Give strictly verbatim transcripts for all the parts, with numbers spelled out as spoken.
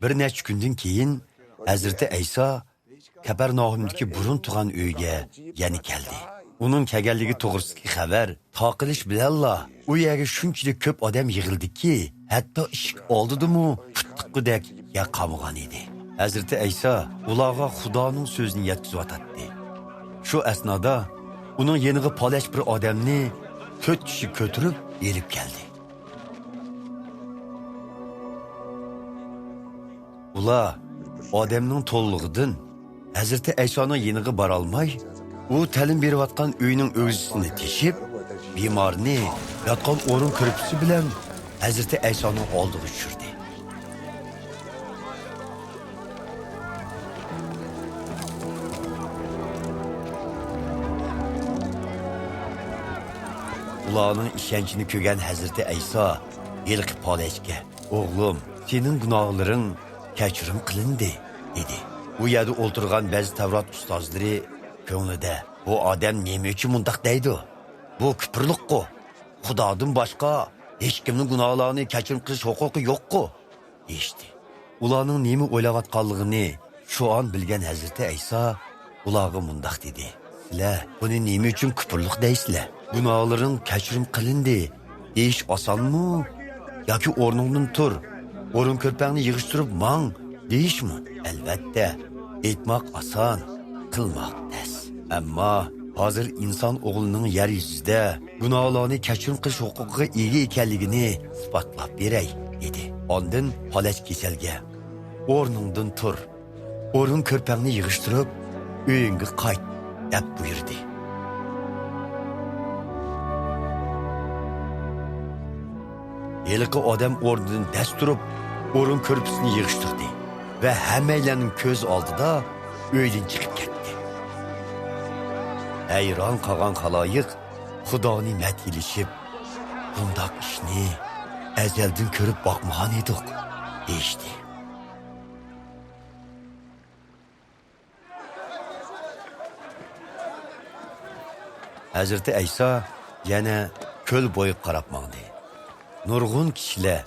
بىر نەچچە كۈندىن كېيىن ھەزرىتى ئەيسا كەپەرناھۇمدىكى بۇرۇن تۇغان ئۆيىگە يەنە كەلدى. ئۇنىڭ كەلگەنلىكى توغرىسىدىكى خەۋەر تارقىلىش بىلەنلا ئۇ يەرگە شۇنچىلىك كۆپ ئادەم يىغىلدىكى، ھەتتا ئىشىك ئالدىدىمۇ پۇت تىققۇدەك يەر قالمىغان ئىدى. ھەزرىتى ئەيسا ئۇلارغا خۇدانىڭ سۆزىنى يەتكۈزۈۋاتاتتى. شۇ ئەسنادا ئۇنىڭ يېنىغا پالەچ بىر ئادەمنى تۆت كىشى كۆتۈرۈپ ئېلىپ كەلدى. ئۇلار ئادەمنىڭ تولىلىقىدىن ھەزرىتى ئەيسانىڭ يېنىغا بارالماي، ئۇ تەلىم بېرىۋاتقان ئۆينىڭ ئۆگزىسىنى تېشىپ، بىمارنى ياتقان ئورۇن كۆرپىسى بىلەن ھەزرىتى ئەيسانىڭ ئالدىغا چۈشۈردى. ئۇلارنىڭ ئىشەنچىنى كۆرگەن ھەزرىتى ئەيسا ھېلىقى پالەچكە، «ئوغلۇم، سېنىڭ گۇناھلىرىڭ كەچۈرۈم قىلىندى» دېدى. ئۇ يەردە ئولتۇرغان بەزى تەۋرات ئۇستازلىرى كۆڭلىدە، «بۇ ئادەم نېمە ئۈچۈن مۇنداق دەيدۇ؟ بۇ كۇپۇرلۇققۇ! خۇدادىن باشقا ھېچكىمنىڭ گۇناھلارنى كەچۈرۈم قىلىش ھوقۇقى يوققۇ!» دېيىشتى. ئۇلارنىڭ نېمە ئويلاۋاتقانلىقىنى شۇ ئان بىلگەن ھەزرىتى ئەيسا ئۇلارغا مۇنداق دېدى، «سىلەر بۇنى نېمە ئۈچۈن كۇپۇرلۇق دەيسىلەر؟ گۇناھلىرىڭ كەچۈرۈم قىلىندى دېيىش ئاسانمۇ ياكى ئورنۇڭدىن تۇر، ئورۇن كۆرپەڭنى يىغىشتۇرۇپ ماڭ دېيىشمۇ؟ ئەلۋەتتە، ئېيتماق ئاسان، قىلماق تەس. ئەمما ھازىر ئىنسان ئوغلىنىڭ يەر يۈزىدە گۇناھلارنى كەچۈرۈم قىلىش ھوقۇقىغا ئىگە ئىكەنلىكىنى ئىسپاتلاپ بېرەي» دېدى. ئاندىن پالەچ كېسەلگە، «ئورنۇڭدىن تۇر، ئورۇن كۆرپەڭنى يىغىشتۇرۇپ، ئۆيۈڭگە قايت» دەپ بۇيرۇدى. ھېلىقى ئادەم ئورنىدىن دەس تۇرۇپ، ئورۇن كۆرپىسىنى يىغىشتۇردى ۋە ھەممەيلەننىڭ كۆز ئالدىدا ئۆيدىن چىقىپ كەتتى. ھەيران قالغان خالايىق خۇدانى مەدھىيلىشىپ، «بۇنداق ئىشنى ئەزەلدىن كۆرۈپ باقمىغان ئىدۇق» دېيىشتى. ھەزرىتى ئەيسا يەنە كۆل بويىغا قاراپ ماڭدى. نۇرغۇن كىشىلەر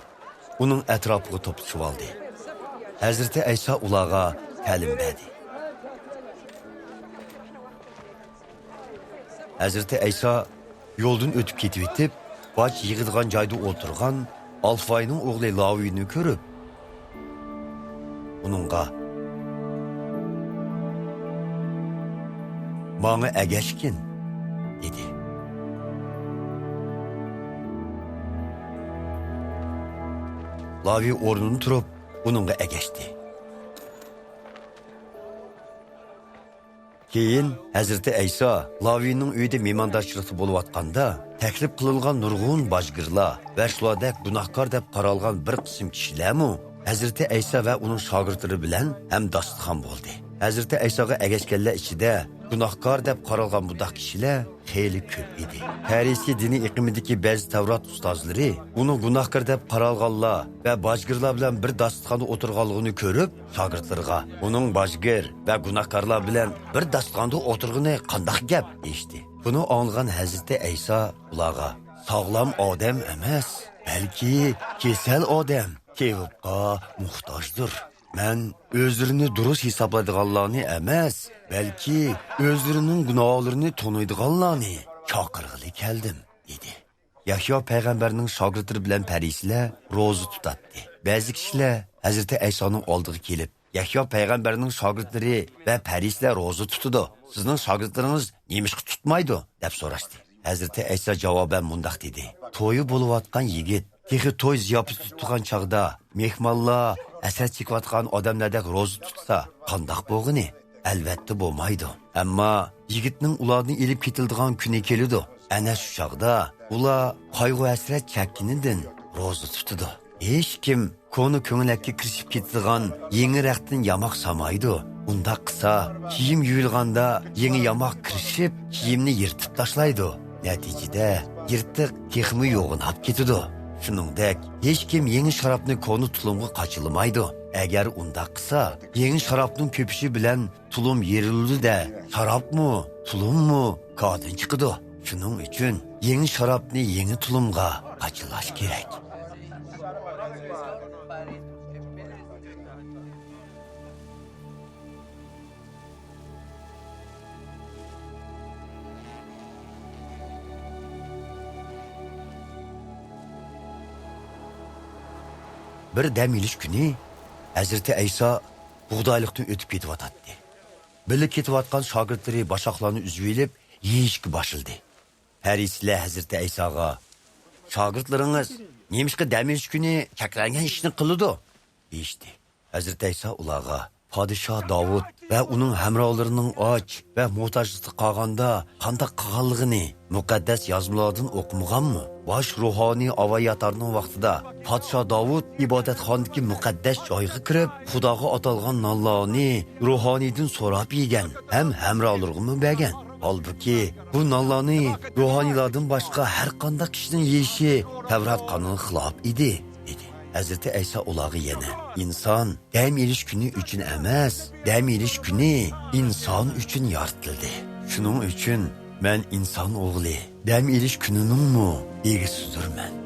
ئۇنىڭ ئەتراپىغا توپلىشىۋالدى. ھەزرىتى ئەيسا ئۇلارغا تەلىم بەردى. ھەزرىتى ئەيسا يولدىن ئۆتۈپ كېتىۋېتىپ، باج يىغىدىغان جايدا ئولتۇرغان ئالفاينىڭ ئوغلى لاۋىنى كۆرۈپ، ئۇنىڭغا، «ماڭا ئەگەشكىن» دېدى. لاۋى ئورنىدىن تۇرۇپ، ئۇنىڭغا ئەگەشتى. كېيىن ھەزرىتى ئەيسا لاۋىنىڭ ئۆيىدە مېھماندارچىلىقتا بولۇۋاتقاندا، تەكلىپ قىلىنغان نۇرغۇن باجگىرلار ۋە شۇلاردەك گۇناھكار دەپ قارالغان بىر قىسىم كىشىلەرمۇ ھەزرىتى ئەيسا ۋە ئۇنىڭ شاگىرتلىرى بىلەن ھەمداستىخان بولدى. ھەزرىتى ئەيساغا ئەگەشكەنلەر ئىچىدە گۇناھكار دەپ قارالغان بۇنداق كىشىلەر خېلى كۆپ ئىدى. پەرىسىي دىنىي ئېقىمىدىكى بەزى تەۋرات ئۇستازلىرى ئۇنى گۇناھكار دەپ قارالغانلار ۋە باجگىرلار بىلەن بىر داستىخاندا ئولتۇرغانلىقىنى كۆرۈپ، شاگىرتلىرىغا، «ئۇنىڭ باجگىر ۋە گۇناھكارلار بىلەن بىر داستىخاندا ئولتۇرغىنى قانداق گەپ؟» دېيىشتى. بۇنى ئاڭلىغان ھەزرىتى ئەيسا ئۇلارغا، «ساغلام ئادەم ئەمەس، بەلكى كېسەل ئادەم تېۋىپقا موھتاجدۇر. مەن ئۆزلىرىنى دۇرۇس ھېسابلايدىغانلارنى ئەمەس، بەلكى ئۆزلىرىنىڭ گۇناھلىرىنى تونۇيدىغانلارنى چاقىرغىلى كەلدىم» دېدى. يەھيا پەيغەمبەرنىڭ شاگىرتلىرى بىلەن پەرىسىيلەر روزا تۇتاتتى. بەزى كىشىلەر ھەزرىتى ئەيسانىڭ ئالدىغا كېلىپ، «يەھيا پەيغەمبەرنىڭ شاگىرتلىرى ۋە پەرىسىيلەر روزا تۇتىدۇ، سىزنىڭ شاگىرتلىرىڭىز نېمىشقا تۇتمايدۇ؟» دەپ سوراشتى. ھەزرىتى ئەيسا جاۋابەن مۇنداق دېدى، «تويى بولۇۋاتقان يىگىت تېخى توي زىياپىتى تۇتىدىغان چاغدا مېھمانلار ھەسرەت چېكىۋاتقان ئادەملەردەك روزا تۇتسا قانداق بولغىنى؟ ئەلۋەتتە بولمايدۇ. ئەمما يىگىتنىڭ ئۇلاردىن ئېلىپ كېتىلىدىغان كۈنى كېلىدۇ. ئەنە شۇ چاغدا ئۇلار قايغۇ-ھەسرەت چەككىنىدىن روزا تۇتىدۇ. ھېچكىم كونا كۆڭلەككە كىرىشىپ كېتىدىغان يېڭى رەختتىن ياماق سامايدۇ. ئۇنداق قىلسا، كىيىم يۇيۇلغاندا يېڭى ياماق كىرىشىپ، كىيىمنى يىرتىپ تاشلايدۇ. نەتىجىدە، يىرتىق تېخىمۇ يوغىناپ كېتىدۇ. شۇنىڭدەك، ھېچكىم يېڭى شارابنى كونا تۇلۇمغا قاچىلىمايدۇ. ئەگەر ئۇنداق قىلسا، يېڭى شارابنىڭ كۆپۈشى بىلەن تۇلۇم يېرىلىدۇ-دە، شارابمۇ، تۇلۇممۇ كادىن چىقىدۇ. شۇنىڭ ئۈچۈن يېڭى شارابنى يېڭى تۇلۇمغا قاچىلاش كېرەك. بىر دەم ئېلىش كۈنى ھەزرىتى ئەيسا بۇغدايلىقتىن ئۆتۈپ كېتىۋاتاتتى. بىللە كېتىۋاتقان شاگىرتلىرى باشاقلارنى ئۈزۈۋېلىپ يېيىشكە باشلىدى. پەرىسىيلەر ھەزرىتى ئەيساغا، «شاگىرتلىرىڭىز نېمىشقا دەم ئېلىش كۈنى چەكلەنگەن ئىشنى قىلىدۇ؟» دېيىشتى. ھەزرىتى ئەيسا ئۇلارغا، پادىشاھ داۋۇت ۋە ئۇنىڭ ھەمراھلىرىنىڭ ئاچ ۋە موھتاجلىقتا قالغاندا قانداق قىلغانلىقىنى مۇقەددەس يازمىلاردىن ئوقۇمىغانمۇ؟ باش روھانىي ئاۋاياتارنىڭ ۋاقتىدا پادىشاھ داۋۇت ئىبادەتخانىدىكى مۇقەددەس جايغا كىرىپ، خۇداغا ئاتالغان نانلارنى روھانىيدىن سوراپ يېگەن ھەم ھەمراھلىرىغىمۇ بەرگەن. ھالبۇكى، بۇ نانلارنى روھانىيلاردىن باشقا ھەر قانداق كىشىنىڭ يېيىشى تەۋرات قانۇنىغا خىلاپ ئىدى، دېدى. ھەزرىتى ئەيسا ئۇلارغا يەنە، ئىنسان دەم ئېلىش كۈنى ئۈچۈن ئەمەس، دەم ئېلىش كۈنى ئىنسان ئۈچۈن يارىتىلدى. شۇنىڭ ئۈچۈن مەن ئىنسان ئوغلى دەم ئېلىش كۈنىنىڭمۇ ئىگىسىدۇرمەن.